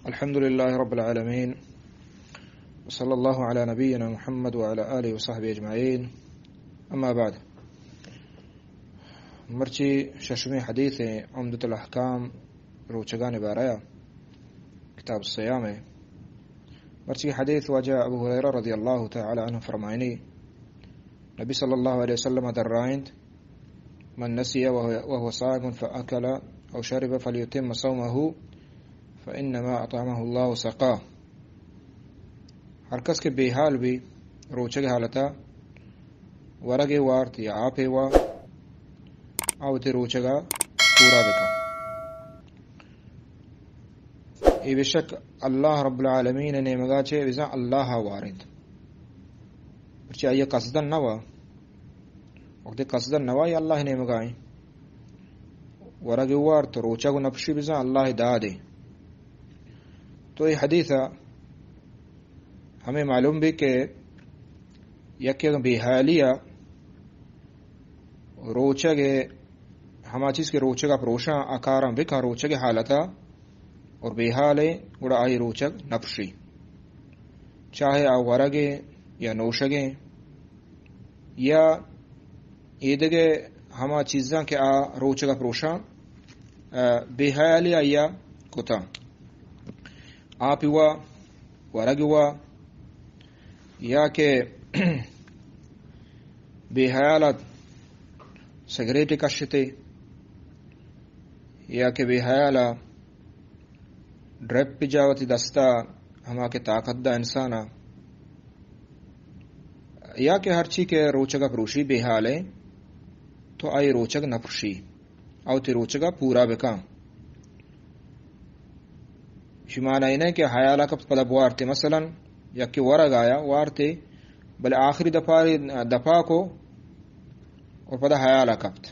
الحمد لله رب العالمين، وصلى الله على نبينا محمد وعلى آله وصحبه أجمعين. أما بعد، مرچی ششمی حدیث عمدة الأحكام، روچگانی بارہ، کتاب الصيام. مرچی حدیث واجہ ابو ہریرہ رضی اللہ تعالی عنہ فرمائنی، نبی صلی اللہ علیہ وسلم درائنت، من نسي وهو، وهو صائم فأكل أو شرب فليتم صومه فإنما أطعمه الله وسقاه. ہر کس کہ بے حال بی، روچگ حالتا ورگے وارت یا آپے وا، آ وتی روچگا پورا بکن. اے بشک اللہ رب العالمین نیمگا چہ بزاں اللہ وارنت. پرچہ آئی قصدن نوا، وقتی قصدن نوا، اے اللہ نیمگا ایں. ورگ وارت، روچگ نپشی، بزاں اللہ دادے. تو اے حدیث ہمیں معلوم بی کہ یکے بے حالی روچگ، ہما چیز کہ روچگا پروشاں، آ کاراں بکن روچگ حالتا، اور بے حالیں، گڑا آئی روچگ نپشی. چاہے آ ورگیں یا نوشگیں یا ایدگہ ہما چیزاں کہ آ روچگا پروشاں، آ، بے حالی آیا کتا. آپ وا، ورگ وا، یا کہ بے حیال سگریٹ کشتے، یا کہ بے حیال ڈرپ پجا وتی دستا، ہما کہ طاقت دا انسانا، یا کہ ہرچی کہ روچگا پروشی بے حالیں، تو آئی روچگ نپروشی، او تی روچگا پورا بکن. شی معنی اینہ کہ حیالا کپت پدا بوارتے، مثلاً یکی ورگ آیا وارتے، بلے آخری دپاری دپا کو اور پدا حیالا کپت،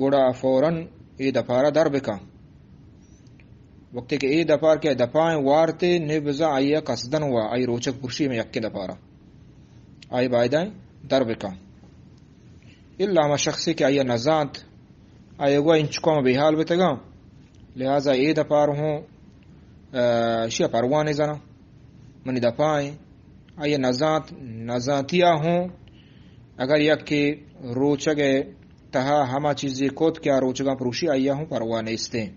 گڑا فوراً اے دپارا در بکن. وقتی کہ اے دپار کہ دپائیں وارتے، نی بزاں آئی قصدن وا، آئی روچگ پرشی میں یکیں دپارا، آئی بایدائیں در بکن. الا ہما شخصی کہ آئی نزانت، آئی گوا انچکو بے حال بتگاں، لہذا اے دپار ہوں، آ، شیا پرواہ نزاناں، منی دپائیں، آئی نزانت، نزانتیا ہوں، اگر یکے روچگ تہا ہما چیزے کت کہ آ روچگاں پروشی، آئی ہوں پرواہ نیستیں.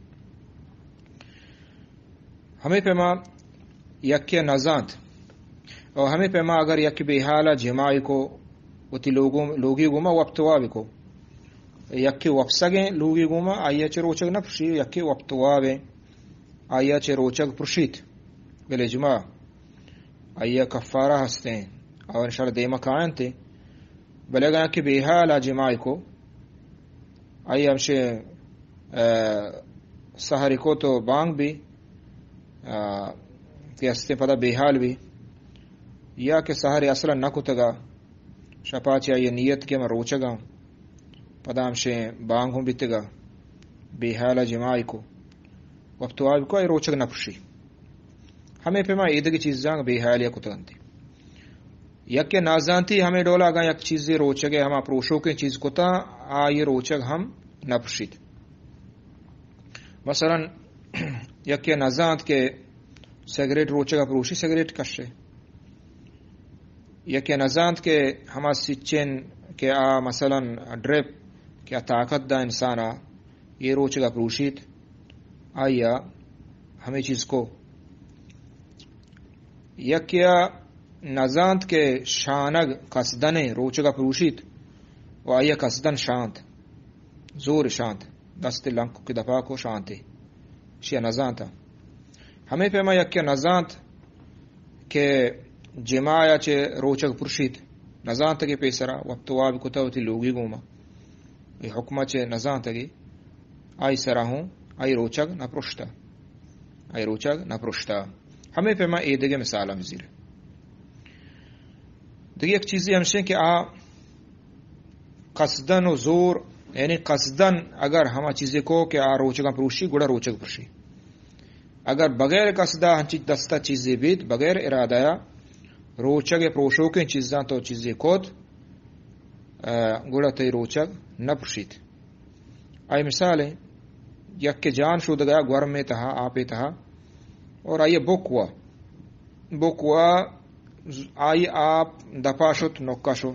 ہمے پیما یکے نزانت، اور ہمے پیما اگر یکے بے حالا جماعی کو، وتی لوگوں، لوگی گوما وپت واب کو، یکے وپسگیں لوگی گوما، آئی چہ روچگ نپشی، یکے وپت وابیں، آئی چہ روچگ پرشیت، بلے جماع آئی کفارہ ہستیں، اور انشاءاللہ دیما کائنتے. بلے اگر کہ بے حالا جماعی کو، آئی ہمشے، آ، سحری کو تو بانگ بی، آ، کہ استیں پدا بے حال بی، یا کہ سحری اصلاً نہ کتگا، شپا چہ آئی نیت کہ من روچگاں، پدا ہمشے بانگ ہوں بیتگا، بے حالا جماعی کو، وقت واب کو، آئی روچگ نپشی. ہمے پیما ایدگہ چیزاں بے حالی کتگنتی. یکے نازانتی ہمے ڈولا اگاں یک چیزے روچگے ہما پروشوکیں چیز کتا، آئی روچگ ہم نپشیت. مثلاً یکے نزانت کہ سگریٹ روچگا پروشی، سگریٹ کشے. یکے نزانت کہ ہما سچن کہ آ مثلاً ڈرپ کہ آ طاقت دا انسانا، یہ روچگا پروشیت، آیا ہمے چیز کو. یکیا نزانت کہ شانگ قصدن روچگا پروشیت و آیا قصدن شانت، زور شانت، دست لنک کہ دپا کو شانتے، شیا نزانتا. ہمے پیما یکیا نزانت کہ جماع چہ روچگ پرشیت، نزانتگے پیسرا، وپت واب کتا وتی لوگی گوما، اے حکما چہ نزانتگے، آئی سرا ہوں آئی روچگ نپرشتا، آئی روچگ نپرشتا. ہمے پیما اے دگہ مثال ہم زیر. دگہ یک چیزی ہمشیں کہ آ قصدن و زور، یعنی قصدن اگر ہما چیزے کو کہ آ روچگاں پروشی، گڑا روچگ پرشی. اگر بغیر قصدا ہنچی دستا چیزے بیت، بغیر ارادہ روچگ پروشوکیں چیزاں تو چیزے کوت، آ، گڑا تئی روچگ نہ پرشیت. آئی مثال ہیں، یکے جان شودگا گورمے تہا، آپے تہا، اور آئی بک وا، بک وا، آئی آپ دپا شت، نکا شو،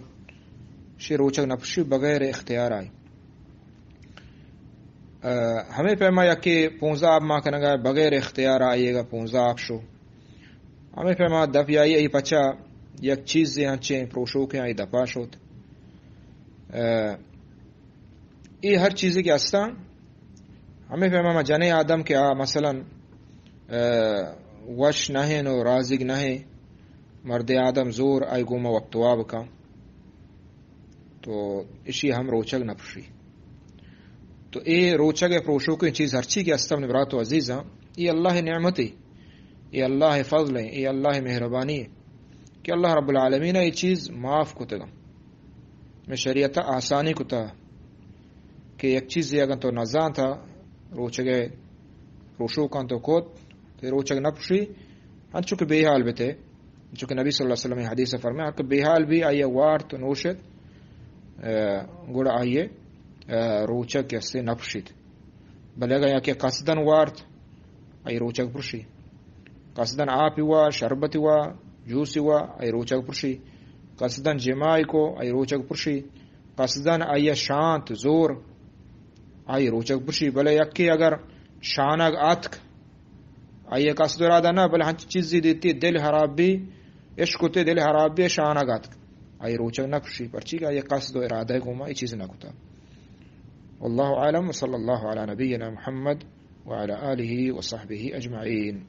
شی روچگ نپشی بغیر اختیار آئی۔ ء، ہمے پیما یکے پونزدہ آپ مان کنگا، بغیر اختیار آئیگا پونزدہ آپ شو۔ ہمے پیما دپ آئی، آئی پچا یک چیزے انچیں پروشوکیں آئی دپا شت۔ ء، اے ہر چیزے کہ ہستاں، ہمے پیما ما جنیں آدم کہ آ مثلاً، ء، وش نہ ایں و رازیگ نہ ایں، مرد آدم زور آئی گوما وپتوا بکن، تو اشی ہم روچگ نہ پروشی۔ تو اے روچگ ء پروشوکیں چیز ہرچی کہ ہستاں، منی برات و عزیزاں، اے اللہ نعمتے، اے اللہ فضل ایں، اے اللہ مہربانی ایں کہ اللہ رب العالمین اے چیز معاف کتگاں۔ میں شریعت آسانی کتا کہ یک چیزے اگاں تو نزانتا، روچگ ء پروشوکاں تو کت، تو روچگ نہ پروشی، انچو کہ بے حال بتے، انچو کہ نبی صلی اللہ علیہ وسلم حدیث فرمائے، ہر کہ بے حال بی آئی وارت و نوشت، ء، گڑا آئی ء روچگ کہ استے نہ پروشیت۔ بلے اگاں یکے قصدن وارت، آئی روچگ پروشی۔ قصدن آپی وا، شربتی وا، جوسی وا، آئی روچگ پروشی۔ قصدن جماعی کو، آئی روچگ پروشی۔ قصدن آئی شانت، زور، آئی روچگ پروشی۔ بلے یکے اگر شانگ آتک، آئی قصد و ارادہ نہ، بلے ہنچ چیزی دیتی، دل حراب بی، عشق تے دل حراب بی، شانگ آتک، آئی روچگ نہ پروشی، پرچی کہ آئی قصد و ارادہ گوما اے چیز نہ کتا۔ واللہ اعلم، وصلی اللہ علی نبینا محمد وعلی آلہ وصحبہ اجمعین۔